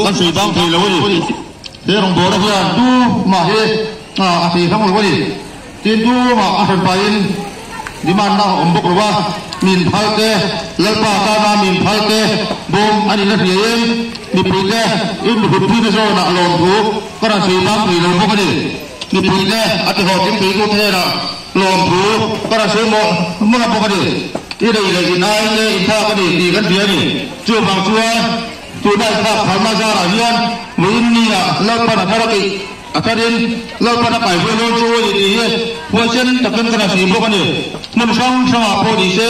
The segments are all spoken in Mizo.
Kan sawi bang thei lo a ni. He rawngbawlna hian tu mah hi a thei hrang lo a ni. Tin, tu mah a hran pahin demand na a awm bawk lo a, min phal te, Lalpa tana min phal te bawm a nihna hriaiin mipuite in mihutpuina zawnah lawmthu ka rawn sawi bang thei lo bawk a ni. Mipuite a ti hlawhtling theitute hnenah lawmthu ka rawn sawi mawlh mawlh bawk a ni. I rei leh in ai te inthlak a ni tih kan hria a ni. Chuvang chuan tuna inthlak tharna zarah hian vawiin nia Lalpan a thar a keih a tharin Lalpan a kaihruai dawn chu a ni tih hi huaisen takin kan hre bawk a ni. Hmun hrang hrangah pawh ni se,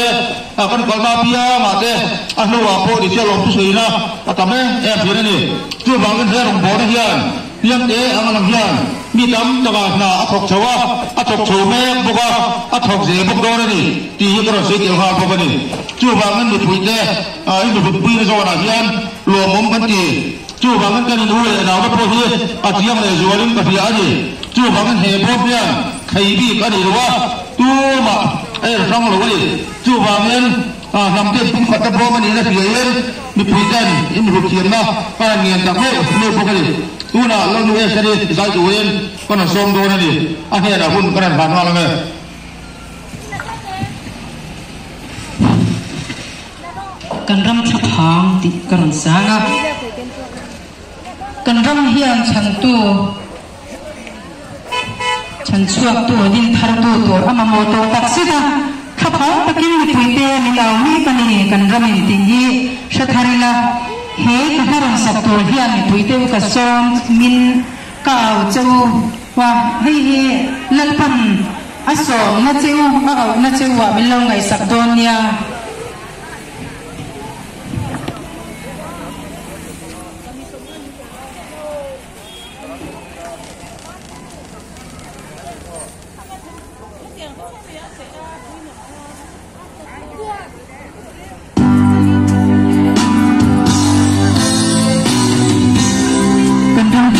a kan kalna apiangah te a hnuah pawh ni se lawmthu sawiina a tam em em thin a ni. Chuvangin he rawngbawlna hian Hliamte ang lang hian mi tam takah hna a thawk chho a, a thawk chho mek bawk a, a thawk zel bawk dawn a ni tih hi ka rawn sawi tel nghal bawk a ni. Chuvangin mipuite i mihutpuina zawnah hian lawmawm kan ti. Chuvangin kan in u leh naute pawh hi a chiang leh zualin ka hria a ni. Chuvangin he bawm hian thei bik a ni lo a, tumah a er hrang lo a ni. Chuvangin hnam ten pumkhatna bawm a nihna hriain mipuiten inhmuh thiamna ka rawn ngen tak meuh meuh bawk a ni. Tunah Lalnu Esther-i zai turin ka rawn sawm dawn a ni. A hnenah hun ka rawn hlan nghal ang e. Kan ram thlaphang tih ka rawn sang a. Kan ram hian chhantu, chhanchhuaktu, dinthartu tur a mamawh tawh tak zet a. Thlaphang takin mipuite min au mek a ni, kan ram in tih hi hre thar ila, he ka hla rawn sak tur hian mipuite u ka sawm min ka au che u a, hei hi Lalpan a sawmna che u, a auhna che u ah min lo ngaihsak dawn nia. Kan ram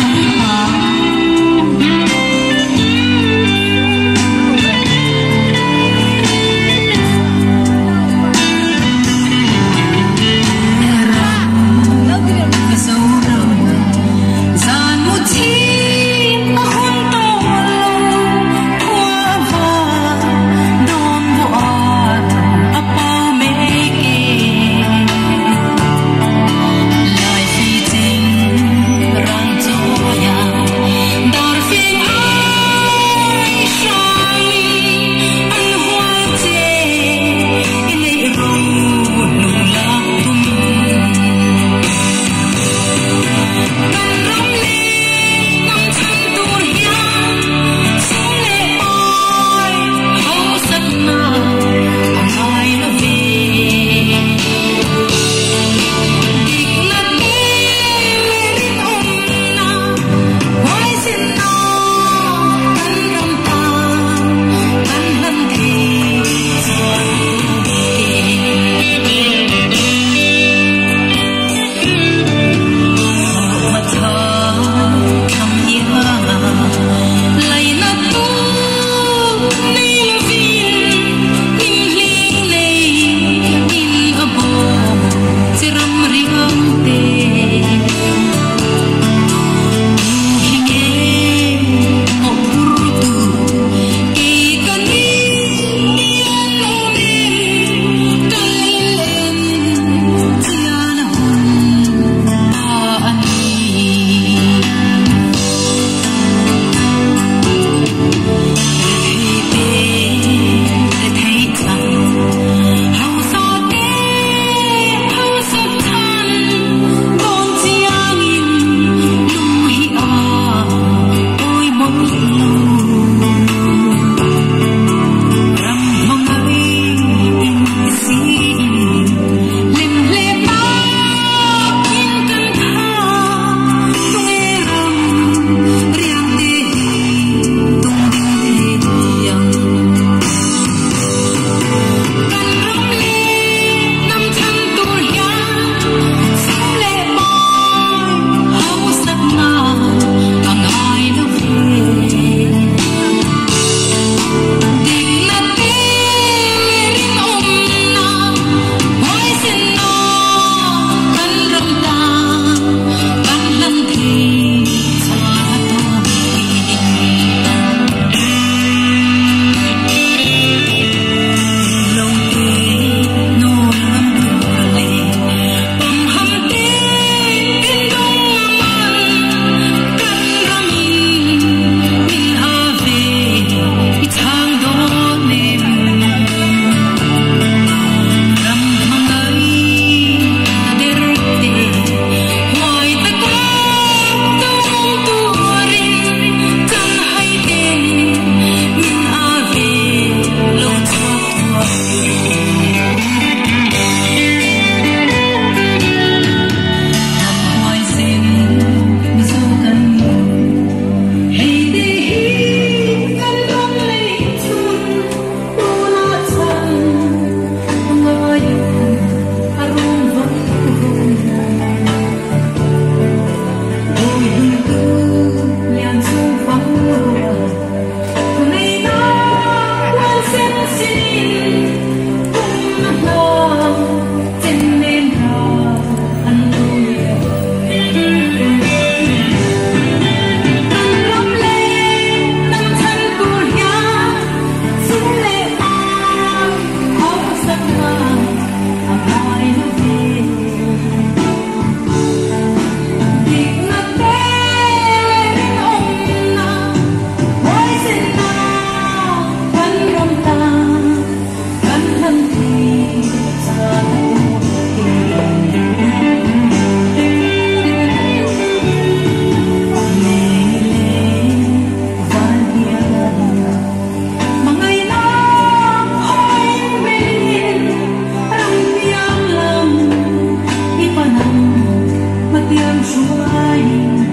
说爱。